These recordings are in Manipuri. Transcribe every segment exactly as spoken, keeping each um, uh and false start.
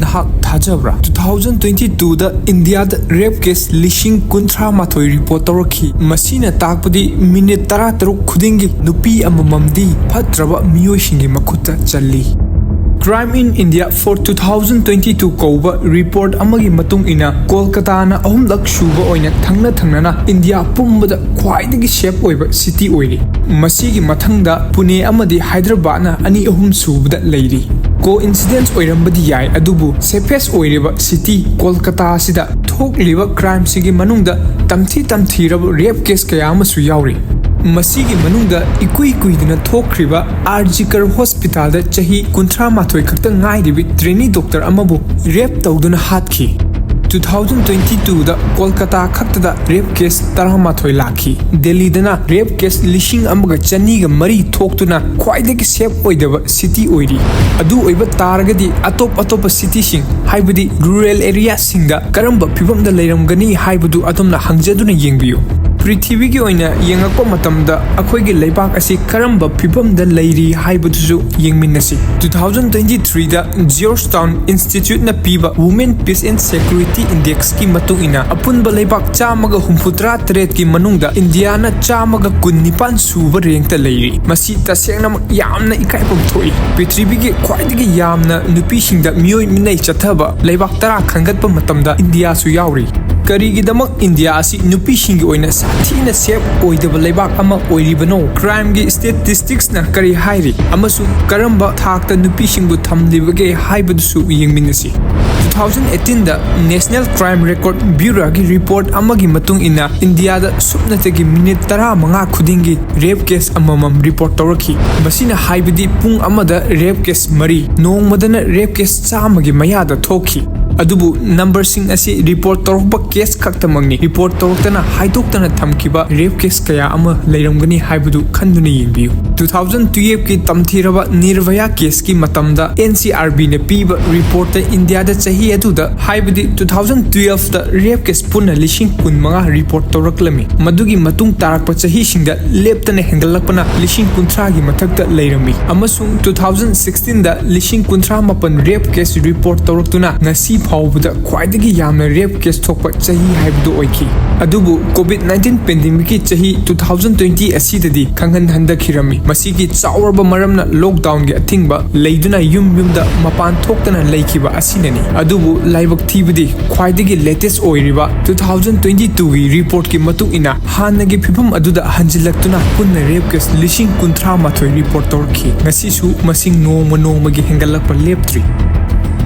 ꯃꯍꯥꯛ ꯊꯥꯖꯕ꯭ꯔꯥ? Two thousand twenty twoꯗ ꯏꯟꯗꯤꯌꯥꯗ ꯔꯦꯞ ꯀꯦꯁ ꯂꯤꯁꯤꯡ ꯀꯨꯟꯊ꯭ꯔꯥ ꯃꯥꯊꯣꯏ ꯔꯤꯄꯣꯔꯠ ꯇꯧꯔꯛꯈꯤ꯫ ꯃꯁꯤꯅ ꯇꯥꯛꯄꯗꯤ ꯃꯤꯅꯤꯠ ꯇꯔꯥ ꯇꯔꯨꯛ ꯈꯨꯗꯤꯡꯒꯤ ꯅꯨꯄꯤ ꯑꯃꯃꯝꯗꯤ ꯐꯠꯇ꯭ꯔꯕ ꯃꯤꯑꯣꯏꯁꯤꯡꯒꯤ ꯃꯈꯨꯠꯇ ꯆꯜꯂꯤ꯫ Crime in India for two thousand twenty two ꯀꯧꯕ ꯔꯤꯄꯣꯔꯠ ꯑꯃꯒꯤ ꯃꯇꯨꯡ ꯏꯟꯅ, ꯀꯣꯜꯀꯇꯥꯅ ꯑꯍꯨꯝꯂꯛ ꯁꯨꯕ ꯑꯣꯏꯅ ꯊꯪꯅ ꯊꯪꯅꯅ ꯏꯟꯗꯤꯌꯥ ꯄꯨꯝꯕꯗ ꯈ꯭ꯋꯥꯏꯗꯒꯤ ꯁꯦꯐ ꯑꯣꯏꯕ ꯁꯤꯇꯤ ꯑꯣꯏꯔꯤ꯫ ꯃꯁꯤꯒꯤ ꯃꯊꯪꯗ ꯄꯨꯅꯦ ꯑꯃꯗꯤ ꯍꯥꯏꯗ꯭ꯔꯕꯥꯗꯅ ꯑꯅꯤ ꯑꯍꯨꯝ ꯁꯨꯕꯗ ꯂꯩꯔꯤ꯫ ꯀꯣ ꯏꯟꯁꯤꯗꯦꯟꯁ ꯑꯣꯏꯔꯝꯕꯗꯤ ꯌꯥꯏ, ꯑꯗꯨꯕꯨ ꯁꯦꯐꯦꯁ ꯑꯣꯏꯔꯤꯕ ꯁꯤꯇꯤ ꯀꯣꯜꯀꯇꯥ ꯑꯁꯤꯗ ꯊꯣꯛꯂꯤꯕ ꯀ꯭ꯔꯥꯏꯝꯁꯤꯡꯒꯤ ꯃꯅꯨꯡꯗ ꯇꯝꯊꯤ ꯇꯝꯊꯤꯔꯕ ꯔꯦꯞ ꯀꯦꯁ ꯀꯌꯥ ꯑꯃꯁꯨ ꯌꯥꯎꯔꯤ꯫ ꯃꯁꯤꯒꯤ ꯃꯅꯨꯡꯗ ꯏꯀꯨꯏ ꯀꯨꯏꯗꯅ ꯊꯣꯛꯈ꯭ꯔꯤꯕ ꯑꯥꯔꯖꯤꯀꯔ ꯍꯣꯁꯄꯤꯇꯥꯜꯗ ꯆꯍꯤ ꯀꯨꯟꯊ꯭ꯔꯥ ꯃꯥꯊꯣꯏ ꯈꯛꯇ ꯉꯥꯏꯔꯤꯕꯤ ꯇ꯭ꯔꯦꯅꯤ ꯗꯣꯛꯇꯔ ꯑꯃꯕꯨ ꯔꯦꯞ ꯇꯧꯗꯨꯅ ꯍꯥꯠꯈꯤ꯫ Two thousand twenty twoꯗ ꯀꯣꯜꯀꯇꯥ ꯈꯛꯇꯗ ꯔꯦꯞ ꯀꯦꯁ ꯇꯔꯥꯃꯥꯊꯣꯏ ꯂꯥꯛꯈꯤ꯫ ꯗꯦꯜꯂꯤꯗꯅ ꯔꯦꯞ ꯀꯦꯁ ꯂꯤꯁꯤꯡ ꯑꯃꯒ ꯆꯅꯤꯒ ꯃꯔꯤ ꯊꯣꯛꯇꯨꯅ ꯈ꯭ꯋꯥꯏꯗꯒꯤ ꯁꯦꯐ ꯑꯣꯏꯗꯕ ꯁꯤꯇꯤ ꯑꯣꯏꯔꯤ꯫ ꯑꯗꯨ ꯑꯣꯏꯕ ꯇꯥꯔꯒꯗꯤ ꯑꯇꯣꯞ ꯑꯇꯣꯞꯄ ꯁꯤꯇꯤꯁꯤꯡ, ꯍꯥꯏꯕꯗꯤ ꯔꯨꯔꯦꯜ ꯑꯦꯔꯤꯌꯥꯁꯤꯡꯗ ꯀꯔꯝꯕ ꯐꯤꯕꯝꯗ ꯂꯩꯔꯝꯒꯅꯤ ꯍꯥꯏꯕꯗꯨ ꯑꯗꯣꯝꯅ ꯍꯪꯖꯗꯨꯅ ꯌꯦꯡꯕꯤꯌꯨ꯫ ꯄ꯭ꯔꯤꯊꯤꯕꯤꯒꯤ ꯑꯣꯏꯅ ꯌꯦꯡꯉꯛꯄ ꯃꯇꯝꯗ ꯑꯩꯈꯣꯏꯒꯤ ꯂꯩꯕꯥꯛ ꯑꯁꯤ ꯀꯔꯝꯕ ꯐꯤꯕꯝꯗ ꯂꯩꯔꯤ ꯍꯥꯏꯕꯗꯨꯁꯨ ꯌꯦꯡꯃꯤꯟꯅꯁꯤ꯫ Two thousand twenty threeꯗ George town ꯏꯟꯁꯇꯤꯇ꯭ꯌꯨꯠꯅ ꯄꯤꯕ Women Peace and Security Indexꯀꯤ ꯃꯇꯨꯡ ꯏꯟꯅ, ꯑꯄꯨꯟꯕ ꯂꯩꯕꯥꯛ ꯆꯥꯝꯃꯒ ꯍꯨꯝꯐꯨꯇꯔꯥ ꯇꯔꯦꯠꯀꯤ ꯃꯅꯨꯡꯗ ꯏꯟꯗꯤꯌꯥꯅ ꯆꯥꯝꯃꯒ ꯀꯨꯟꯅꯤꯄꯥꯟ ꯁꯨꯕ ꯔꯦꯡꯛꯇ ꯂꯩꯔꯤ꯫ ꯃꯁꯤ ꯇꯁꯦꯡꯅꯃꯛ ꯌꯥꯝꯅ ꯏꯀꯥꯏꯐꯝ ꯊꯣꯛꯏ꯫ ꯄ꯭ꯔꯤꯊꯤꯕꯤꯒꯤ ꯈ꯭ꯋꯥꯏꯗꯒꯤ ꯌꯥꯝꯅ ꯅꯨꯄꯤꯁꯤꯡꯗ ꯃꯤꯑꯣꯏ ꯃꯤꯅꯩ ꯆꯠꯊꯕ ꯂꯩꯕꯥꯛ ꯇꯔꯥ ꯈꯟꯒꯠꯄ ꯃꯇꯝꯗ ꯏꯟꯗꯤꯌꯥꯁꯨ ꯌꯥꯎꯔꯤ꯫ ꯀꯔꯤꯒꯤꯗꯃꯛ ꯏꯟꯗꯤꯌꯥ ꯑꯁꯤ ꯅꯨꯄꯤꯁꯤꯡꯒꯤ ꯑꯣꯏꯅ ꯁꯥꯊꯤꯅ ꯁꯦꯐ ꯑꯣꯏꯗꯕ ꯂꯩꯕꯥꯛ ꯑꯃ ꯑꯣꯏꯔꯤꯕꯅꯣ? ꯀ꯭ꯔꯥꯏꯝꯒꯤ ꯁ꯭ꯇꯦꯇꯤꯁꯇꯤꯛꯁꯅ ꯀꯔꯤ ꯍꯥꯏꯔꯤ, ꯑꯃꯁꯨꯡ ꯀꯔꯝꯕ ꯊꯥꯛꯇ ꯅꯨꯄꯤꯁꯤꯡꯕꯨ ꯊꯝꯂꯤꯕꯒꯦ ꯍꯥꯏꯕꯗꯨꯁꯨ ꯌꯦꯡꯃꯤꯟꯅꯁꯤ꯫ Two thousand eighteenꯗ National Crime Record Bureauꯒꯤ ꯔꯤꯄꯣꯔꯠ ꯑꯃꯒꯤ ꯃꯇꯨꯡ ꯏꯟꯅ, ꯏꯟꯗꯤꯌꯥꯗ ꯁꯨꯞꯅꯇꯒꯤ ꯃꯤꯅꯤꯠ ꯇꯔꯥꯃꯉꯥ ꯈꯨꯗꯤꯡꯒꯤ ꯔꯦꯞ ꯀꯦꯁ ꯑꯃꯃꯝ ꯔꯤꯄꯣꯔꯠ ꯇꯧꯔꯛꯈꯤ꯫ ꯃꯁꯤꯅ ꯍꯥꯏꯕꯗꯤ ꯄꯨꯡ ꯑꯃꯗ ꯔꯦꯞ ꯀꯦꯁ ꯃꯔꯤ, ꯅꯣꯡꯃꯗꯅ ꯔꯦꯞ ꯀꯦꯁ ꯆꯥꯝꯃꯒꯤ ꯃꯌꯥꯗ ꯊꯣꯛꯈꯤ꯫ ꯑꯗꯨꯕꯨ ꯅꯝꯕꯔꯁꯤꯡ ꯑꯁꯤ ꯔꯤꯄꯣꯔꯠ ꯇꯧꯔꯛꯄ ꯀꯦꯁ ꯈꯛꯇꯃꯛꯅꯤ꯫ ꯔꯤꯄꯣꯔꯠ ꯇꯧꯔꯛꯇꯅ ꯍꯥꯏꯗꯣꯛꯇꯅ ꯊꯝꯈꯤꯕ ꯔꯦꯞ ꯀꯦꯁ ꯀꯌꯥ ꯑꯃ ꯂꯩꯔꯝꯒꯅꯤ ꯍꯥꯏꯕꯗꯨ ꯈꯟꯗꯨꯅ ꯌꯦꯡꯕꯤꯌꯨ꯫ ꯇꯨ ꯊꯥꯎꯖꯟ ꯇꯨꯌꯦꯜꯐꯀꯤ ꯇꯝꯊꯤꯔꯕ ꯅꯤꯔꯚꯌꯥ ꯀꯦꯁꯀꯤ ꯃꯇꯝꯗ ꯑꯦꯟ ꯁꯤ ꯑꯥꯔ ꯕꯤꯅ ꯄꯤꯕ ꯔꯤꯄꯣꯔꯠꯇ ꯏꯟꯗꯤꯌꯥꯗ ꯆꯍꯤ ꯑꯗꯨꯗ, ꯍꯥꯏꯕꯗꯤ ꯇꯨ ꯊꯥꯎꯖꯟ ꯇꯨꯌꯦꯜꯐꯇ ꯔꯦꯞ ꯀꯦꯁ ꯄꯨꯟꯅ ꯂꯤꯁꯤꯡ ꯀꯨꯟꯃꯉꯥ ꯔꯤꯄꯣꯔꯠ ꯇꯧꯔꯛꯂꯝꯃꯤ꯫ ꯃꯗꯨꯒꯤ ꯃꯇꯨꯡ ꯇꯥꯔꯛꯄ ꯆꯍꯤꯁꯤꯡꯗ ꯂꯦꯞꯇꯅ ꯍꯦꯟꯒꯠꯂꯛꯄꯅ ꯂꯤꯁꯤꯡ ꯀꯨꯟꯊ꯭ꯔꯥꯒꯤ ꯃꯊꯛꯇ ꯂꯩꯔꯝꯃꯤ, ꯑꯃꯁꯨꯡ ꯇꯨ ꯊꯥꯎꯖꯟ ꯁꯤꯛꯁꯇꯤꯟꯗ ꯂꯤꯁꯤꯡ ꯀꯨꯟꯊ꯭ꯔꯥ ꯃꯥꯄꯟ ꯔꯦꯞ ꯀꯦꯁ ꯔꯤꯄꯣꯔꯠ ꯇꯧꯔꯛꯇꯨꯅ ꯉꯁꯤ ꯐꯥꯎꯕꯗ ꯈ꯭ꯋꯥꯏꯗꯒꯤ ꯌꯥꯝꯅ ꯔꯦꯞ ꯀꯦꯁ ꯊꯣꯛꯄ ꯆꯍꯤ ꯍꯥꯏꯕꯗꯨ ꯑꯣꯏꯈꯤ꯫ ꯑꯗꯨꯕꯨ ꯀꯣꯚꯤꯗ ꯅꯥꯏꯟꯇꯤꯟ ꯄꯦꯟꯗꯦꯃꯤꯛꯀꯤ ꯆꯍꯤ ꯇꯨ ꯊꯥꯎꯖꯟ ꯇ꯭ꯋꯦꯟꯇꯤ ꯑꯁꯤꯗꯗꯤ ꯈꯪꯍꯟ ꯍꯟꯊꯈꯤꯔꯝꯃꯤ꯫ ꯃꯁꯤꯒꯤ ꯆꯥꯎꯔꯕ ꯃꯔꯝꯅ ꯂꯣꯛꯗꯥꯎꯟꯒꯤ ꯑꯊꯤꯡꯕ ꯂꯩꯗꯨꯅ ꯌꯨꯝ ꯌꯨꯝꯗ ꯃꯄꯥꯟ ꯊꯣꯛꯇꯅ ꯂꯩꯈꯤꯕ ꯑꯁꯤꯅꯅꯤ꯫ ꯑꯗꯨꯕꯨ ꯂꯥꯏꯕꯛ ꯊꯤꯕꯗꯤ ꯈ꯭ꯋꯥꯏꯗꯒꯤ ꯂꯦꯇꯦꯁ ꯑꯣꯏꯔꯤꯕ ꯇꯨ ꯊꯥꯎꯖꯟ ꯇ꯭ꯋꯦꯟꯇꯤ ꯇꯨꯒꯤ ꯔꯤꯄꯣꯔꯠꯀꯤ ꯃꯇꯨꯡ ꯏꯟꯅ ꯍꯥꯟꯅꯒꯤ ꯐꯤꯕꯝ ꯑꯗꯨꯗ ꯍꯟꯖꯤꯜꯂꯛꯇꯨꯅ ꯄꯨꯟꯅ ꯔꯦꯞ ꯀꯦꯁ ꯂꯤꯁꯤꯡ ꯀꯨꯟꯊ꯭ꯔꯥ ꯃꯥꯊꯣꯏ ꯔꯤꯄꯣꯔꯠ ꯇꯧꯔꯛꯈꯤ꯫ ꯉꯁꯤꯁꯨ ꯃꯁꯤꯡ ꯅꯣꯡꯃ ꯅꯣꯡꯃꯒꯤ ꯍꯦꯟꯒꯠꯂꯛꯄ ꯂꯦꯞꯇ꯭ꯔꯤ꯫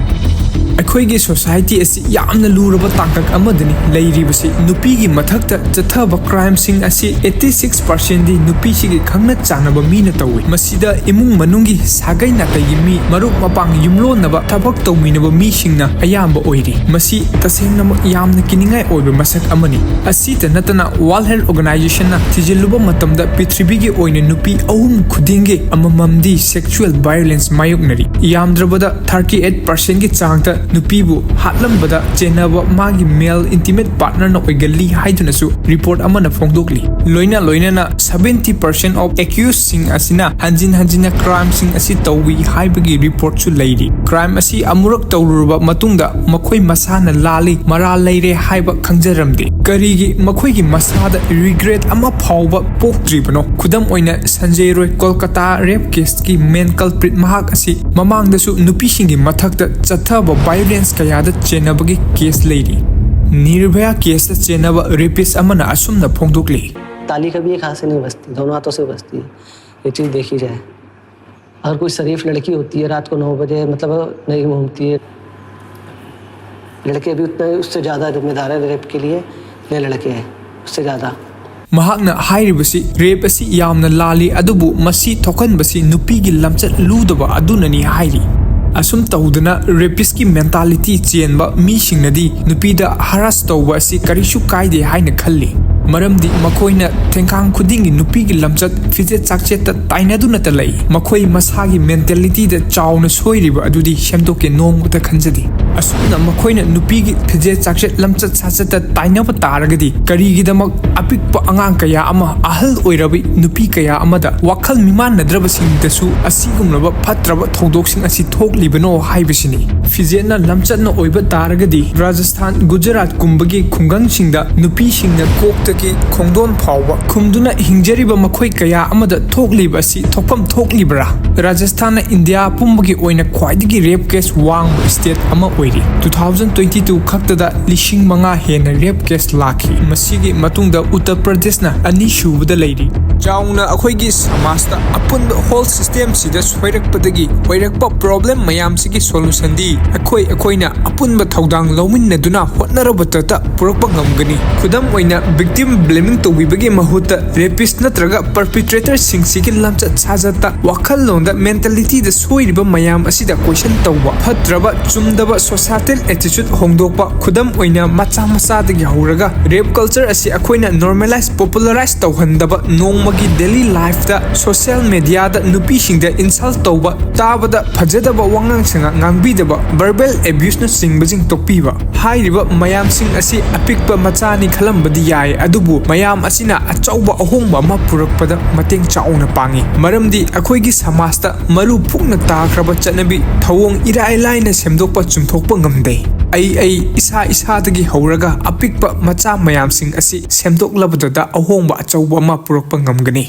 ꯑꯩꯈꯣꯏꯒꯤ ꯁꯣꯁꯥꯏꯇꯤ ꯑꯁꯤ ꯌꯥꯝꯅ ꯂꯨꯔꯕ ꯇꯥꯡꯀꯛ ꯑꯃꯗꯅꯤ ꯂꯩꯔꯤꯕꯁꯤ꯫ ꯅꯨꯄꯤꯒꯤ ꯃꯊꯛꯇ ꯆꯠꯊꯕ ꯀ꯭ꯔꯥꯏꯝꯁꯤꯡ ꯑꯁꯤ ꯑꯩꯠꯇꯤ ꯁꯤꯛꯁ ꯄꯥꯔꯁꯦꯟꯗꯤ ꯅꯨꯄꯤꯁꯤꯒꯤ ꯈꯪꯅ ꯆꯥꯟꯅꯕ ꯃꯤꯅ ꯇꯧꯏ꯫ ꯃꯁꯤꯗ ꯏꯃꯨꯡ ꯃꯅꯨꯡꯒꯤ ꯁꯥꯒꯩ ꯅꯥꯇꯩꯒꯤ ꯃꯤ, ꯃꯔꯨꯞ ꯃꯄꯥꯡ, ꯌꯨꯝꯂꯣꯟꯅꯕ, ꯊꯕꯛ ꯇꯧꯃꯤꯟꯅꯕ ꯃꯤꯁꯤꯡꯅ ꯑꯌꯥꯝꯕ ꯑꯣꯏꯔꯤ꯫ ꯃꯁꯤ ꯇꯁꯦꯡꯅꯃꯛ ꯌꯥꯝꯅ ꯀꯤꯅꯤꯡꯉꯥꯏ ꯑꯣꯏꯕ ꯃꯁꯛ ꯑꯃꯅꯤ꯫ ꯑꯁꯤꯇ ꯅꯠꯇꯅ, ꯋꯥꯔꯜ ꯍꯦꯜꯊ ꯑꯣꯔꯒꯅꯥꯏꯖꯦꯁꯟꯅ ꯊꯤꯖꯤꯜꯂꯨꯕ ꯃꯇꯝꯗ ꯄ꯭ꯔꯤꯊꯤꯕꯤꯒꯤ ꯑꯣꯏꯅ ꯅꯨꯄꯤ ꯑꯍꯨꯝ ꯈꯨꯗꯤꯡꯒꯤ ꯑꯃꯃꯝꯗꯤ ꯁꯦꯛꯁꯨꯑꯦꯜ ꯚꯥꯏꯑꯣꯂꯦꯟꯁ ꯃꯥꯌꯣꯛꯅꯔꯤ꯫ ꯌꯥꯝꯗ꯭ꯔꯕꯗ ꯊꯥꯔꯇꯤ ꯑꯩꯠ ꯄꯥꯔꯁꯦꯟꯒꯤ ꯆꯥꯡꯗ ꯅꯨꯄꯤꯕꯨ ꯍꯥꯠꯂꯝꯕꯗ ꯆꯦꯟꯅꯕ ꯃꯥꯒꯤ ꯃꯦꯜ ꯏꯟꯇꯤꯃꯦꯠ ꯄꯥꯔꯠꯅꯔꯅ ꯑꯣꯏꯒꯜꯂꯤ ꯍꯥꯏꯗꯨꯅꯁꯨ ꯔꯤꯄꯣꯔꯠ ꯑꯃꯅ ꯐꯣꯡꯗꯣꯛꯂꯤ꯫ ꯂꯣꯏꯅ ꯂꯣꯏꯅꯅ, ꯁꯚꯦꯟꯇꯤ ꯄꯥꯔꯁꯦꯟ ꯑꯣꯐ ꯑꯦꯀ꯭ꯌꯨꯁꯁꯤꯡ ꯑꯁꯤꯅ ꯍꯟꯖꯤꯟ ꯍꯟꯖꯤꯟꯅ ꯀ꯭ꯔꯥꯏꯝꯁꯤꯡ ꯑꯁꯤ ꯇꯧꯏ ꯍꯥꯏꯕꯒꯤ ꯔꯤꯄꯣꯔꯠꯁꯨ ꯂꯩꯔꯤ꯫ ꯀ꯭ꯔꯥꯏꯝ ꯑꯁꯤ ꯑꯃꯨꯔꯛ ꯇꯧꯔꯨꯔꯕ ꯃꯇꯨꯡꯗ ꯃꯈꯣꯏ ꯃꯁꯥꯅ ꯂꯥꯜꯂꯤ, ꯃꯔꯥꯜ ꯂꯩꯔꯦ ꯍꯥꯏꯕ ꯈꯪꯖꯔꯝꯗꯦ꯫ ꯀꯔꯤꯒꯤ ꯃꯈꯣꯏꯒꯤ ꯃꯁꯥꯗ ꯔꯤꯒ꯭ꯔꯦꯠ ꯑꯃ ꯐꯥꯎꯕ ꯄꯣꯛꯇ꯭ꯔꯤꯕꯅꯣ? ꯈꯨꯗꯝ ꯑꯣꯏꯅ, ꯁꯟꯖꯦ ꯔꯣꯏ ꯀꯣꯜꯀꯇꯥ ꯔꯦꯞ ꯀꯦꯁꯀꯤ ꯃꯦꯟ ꯀꯜꯄ꯭ꯔꯤꯠ ꯃꯍꯥꯛ ꯑꯁꯤ ꯃꯃꯥꯡꯗꯁꯨ ꯅꯨꯄꯤꯁꯤꯡꯒꯤ ꯃꯊꯛꯇ ꯆꯠꯊꯕ ꯚꯥꯏꯑꯣꯂꯦꯟꯁ ꯀꯌꯥꯗ ꯆꯦꯟꯅꯕꯒꯤ ꯀꯦꯁ ꯂꯩꯔꯤ꯫ ꯅꯤꯔꯚꯌꯥ ꯀꯦꯁꯇ ꯆꯦꯟꯅꯕ ꯔꯦꯄꯤꯁ ꯑꯃꯅ ꯑꯁꯨꯝꯅ ꯐꯣꯡꯗꯣꯛꯂꯤ꯫ ताली कभी एक हाथ से नहीं बजती, दोनों हाथों से बजती है। ये चीज़ देखी जाए। अगर कोई शरीफ लड़की होती है, रात को नौ बजे, मतलब, नहीं घूमती है। लड़के भी उतने, उससे ज़्यादा जिम्मेदार है रेप के लिए, ये लड़के हैं, उससे ज़्यादा। ꯃꯍꯥꯛꯅ ꯍꯥꯏꯔꯤꯕꯁꯤ, ꯔꯦꯞ ꯑꯁꯤ ꯌꯥꯝꯅ ꯂꯥꯜꯂꯤ, ꯑꯗꯨꯕꯨ ꯃꯁꯤ ꯊꯣꯛꯍꯟꯕꯁꯤ ꯅꯨꯄꯤꯒꯤ ꯂꯝꯆꯠ ꯂꯨꯗꯕ ꯑꯗꯨꯅꯅꯤ ꯍꯥꯏꯔꯤ꯫ ꯑꯁꯨꯝ ꯇꯧꯗꯅ ꯔꯦꯄꯤꯁꯀꯤ ꯃꯦꯟꯇꯥꯂꯤꯇꯤ ꯆꯦꯟꯕ ꯃꯤꯁꯤꯡꯅꯗꯤ ꯅꯨꯄꯤꯗ ꯍꯔꯥꯁ ꯇꯧꯕ ꯑꯁꯤ ꯀꯔꯤꯁꯨ ꯀꯥꯏꯗꯦ ꯍꯥꯏꯅ ꯈꯜꯂꯤ꯫ ꯃꯔꯝꯗꯤ ꯃꯈꯣꯏꯅ ꯊꯦꯡꯈꯥꯡ ꯈꯨꯗꯤꯡꯒꯤ ꯅꯨꯄꯤꯒꯤ ꯂꯝꯆꯠ ꯐꯤꯖꯦꯠ ꯆꯥꯛꯆꯦꯠꯇ ꯇꯥꯏꯅꯗꯨꯅꯇ ꯂꯩ꯫ ꯃꯈꯣꯏ ꯃꯁꯥꯒꯤ ꯃꯦꯟꯇꯦꯂꯤꯇꯤꯗ ꯆꯥꯎꯅ ꯁꯣꯏꯔꯤꯕ ꯑꯗꯨꯗꯤ ꯁꯦꯝꯗꯣꯛꯀꯦ ꯅꯣꯡꯃꯇ ꯈꯟꯖꯗꯦ꯫ ꯑꯁꯨꯝꯅ ꯃꯈꯣꯏꯅ ꯅꯨꯄꯤꯒꯤ ꯐꯤꯖꯦꯠ ꯆꯥꯛꯆꯦꯠ ꯂꯝꯆꯠ ꯁꯥꯖꯠꯇ ꯇꯥꯏꯅꯕ ꯇꯥꯔꯒꯗꯤ ꯀꯔꯤꯒꯤꯗꯃꯛ ꯑꯄꯤꯛꯄ ꯑꯉꯥꯡ ꯀꯌꯥ ꯑꯃ, ꯑꯍꯜ ꯑꯣꯏꯔꯕꯤ ꯅꯨꯄꯤ ꯀꯌꯥ ꯑꯃꯗ ꯋꯥꯈꯜ ꯃꯤꯃꯥꯟꯅꯗ꯭ꯔꯕꯁꯤꯡꯗꯁꯨ ꯑꯁꯤꯒꯨꯝꯂꯕ ꯐꯠꯇ꯭ꯔꯕ ꯊꯧꯗꯣꯛꯁꯤꯡ ꯑꯁꯤ ꯊꯣꯛꯂꯤꯕꯅꯣ ꯍꯥꯏꯕꯁꯤꯅꯤ꯫ ꯐꯤꯖꯦꯠꯅ ꯂꯝꯆꯠꯅ ꯑꯣꯏꯕ ꯇꯥꯔꯒꯗꯤ ꯔꯥꯖꯁꯊꯥꯟ, ꯒꯨꯖꯔꯥꯠꯀꯨꯝꯕꯒꯤ ꯈꯨꯡꯒꯪꯁꯤꯡꯗ ꯅꯨꯄꯤꯁꯤꯡꯅ ꯀꯣꯛꯇꯒꯤ ꯈꯣꯡꯗꯣꯟ ꯐꯥꯎꯕ ꯈꯨꯝꯗꯨꯅ ꯍꯤꯡꯖꯔꯤꯕ ꯃꯈꯣꯏ ꯀꯌꯥ ꯑꯃꯗ ꯊꯣꯛꯂꯤꯕ ꯑꯁꯤ ꯊꯣꯛꯐꯝ ꯊꯣꯛꯂꯤꯕ꯭ꯔꯥ? ꯔꯥꯖꯁꯊꯥꯟꯅ ꯏꯟꯗꯤꯌꯥ ꯄꯨꯝꯕꯒꯤ ꯑꯣꯏꯅ ꯈ꯭ꯋꯥꯏꯗꯒꯤ ꯔꯦꯞ ꯀꯦꯁ ꯋꯥꯡꯕ ꯁ꯭ꯇꯦꯠ ꯑꯃ ꯑꯣꯏꯔꯤ꯫ ꯇꯨ ꯊꯥꯎꯖꯟ ꯇ꯭ꯋꯦꯟꯇꯤ ꯇꯨ ꯈꯛꯇꯗ ꯂꯤꯁꯤꯡ ꯃꯉꯥ ꯍꯦꯟꯅ ꯔꯦꯞ ꯀꯦꯁ ꯂꯥꯛꯈꯤ꯫ ꯃꯁꯤꯒꯤ ꯃꯇꯨꯡꯗ ꯎꯠꯇꯔ ꯄ꯭ꯔꯗꯦꯁꯅ ꯑꯅꯤꯁꯨꯕꯗ ꯂꯩꯔꯤ꯫ ꯆꯥꯎꯅ ꯑꯩꯈꯣꯏꯒꯤ ꯁꯃꯥꯖꯇ ꯑꯄꯨꯟꯕ ꯍꯣꯜ ꯁꯤꯁꯇꯦꯝꯁꯤꯗ ꯁꯣꯏꯔꯛꯄꯗꯒꯤ ꯑꯣꯏꯔꯛꯄ ꯄ꯭ꯔꯣꯕ꯭ꯂꯦꯝ ꯃꯌꯥꯝꯁꯤꯒꯤ ꯁꯣꯂꯨꯁꯟꯗꯤ ꯑꯩꯈꯣꯏ ꯑꯩꯈꯣꯏꯅ ꯑꯄꯨꯟꯕ ꯊꯧꯗꯥꯡ ꯂꯧꯃꯤꯟꯅꯗꯨꯅ ꯍꯣꯠꯅꯔꯕꯇꯇ ꯄꯨꯔꯛꯄ ꯉꯝꯒꯅꯤ꯫ ꯈꯨꯗꯝ ꯑꯣꯏꯅ, ꯚꯤꯛꯇꯤꯝ ꯕ꯭ꯂꯦꯃꯤꯡ ꯇꯧꯕꯤꯕꯒꯤ ꯃꯍꯨꯠꯇ ꯔꯦꯄꯤꯁ ꯅꯠꯇ꯭ꯔꯒ ꯄꯔꯄꯤꯇ꯭ꯔꯦꯇꯔꯁꯤꯡꯁꯤꯒꯤ ꯂꯝꯆꯠ ꯁꯥꯖꯠꯇ, ꯋꯥꯈꯜꯂꯣꯟꯗ, ꯃꯦꯟꯇꯦꯂꯤꯇꯤꯗ ꯁꯣꯏꯔꯤꯕ ꯃꯌꯥꯝ ꯑꯁꯤꯗ ꯀꯣꯏꯁꯟ ꯇꯧꯕ, ꯐꯠꯇ꯭ꯔꯕ ꯆꯨꯝꯗꯕ ꯁꯣꯁꯥꯏꯇꯦꯜ ꯑꯦꯇꯤꯆꯨꯠ ꯍꯣꯡꯗꯣꯛꯄ, ꯈꯨꯗꯝ ꯑꯣꯏꯅ ꯃꯆꯥ ꯃꯆꯥꯗꯒꯤ ꯍꯧꯔꯒ ꯔꯦꯞ ꯀꯜꯆꯔ ꯑꯁꯤ ꯑꯩꯈꯣꯏꯅ ꯅꯣꯔꯃꯦꯂꯥꯏꯁ, ꯄꯣꯄꯨꯂꯔꯥꯏꯁ ꯇꯧꯍꯟꯗꯕ, ꯅꯣꯡꯃꯒꯤ ꯗꯦꯂꯤ ꯂꯥꯏꯐꯇ ꯁꯣꯁꯤꯌꯦꯜ ꯃꯦꯗꯤꯌꯥꯗ ꯅꯨꯄꯤꯁꯤꯡꯗ ꯏꯟꯁꯜꯠ ꯇꯧꯕ, ꯇꯥꯕꯗ ꯐꯖꯗꯕ ꯋꯥꯉꯥꯡ ꯁꯉꯥꯡ ꯉꯥꯡꯕꯤꯗꯕ, ꯚꯔꯕꯦꯜ ꯑꯦꯕ꯭ꯌꯨꯁꯅꯆꯤꯡꯕꯁꯤꯡ ꯇꯣꯛꯄꯤꯕ꯫ ꯍꯥꯏꯔꯤꯕ ꯃꯌꯥꯝꯁꯤꯡ ꯑꯁꯤ ꯑꯄꯤꯛꯄ ꯃꯆꯥꯅꯤ ꯈꯜꯂꯝꯕꯗꯤ ꯌꯥꯏ, ꯑꯗꯨꯕꯨ ꯃꯌꯥꯝ ꯑꯁꯤꯅ ꯑꯆꯧꯕ ꯑꯍꯣꯡꯕ ꯑꯃ ꯄꯨꯔꯛꯄꯗ ꯃꯇꯦꯡ ꯆꯥꯎꯅ ꯄꯥꯡꯏ꯫ ꯃꯔꯝꯗꯤ ꯑꯩꯈꯣꯏꯒꯤ ꯁꯃꯥꯖꯇ ꯃꯔꯨ ꯐꯨꯛꯅ ꯇꯥꯈ꯭ꯔꯕ ꯆꯠꯅꯕꯤ ꯊꯧꯑꯣꯡ ꯏꯔꯥꯏ ꯂꯥꯏꯅ ꯁꯦꯝꯗꯣꯛꯄ ꯆꯨꯝꯊꯣꯛꯄ ꯉꯝꯗꯦ꯫ ꯑꯩ ꯑꯩ ꯏꯁꯥ ꯏꯁꯥꯗꯒꯤ ꯍꯧꯔꯒ ꯑꯄꯤꯛꯄ ꯃꯆꯥ ꯃꯌꯥꯝꯁꯤꯡ ꯑꯁꯤ ꯁꯦꯝꯗꯣꯛꯂꯕꯗꯨꯗ ꯑꯍꯣꯡꯕ ꯑꯆꯧꯕ ꯑꯃ ꯄꯨꯔꯛꯄ ꯉꯝꯒꯅꯤ꯫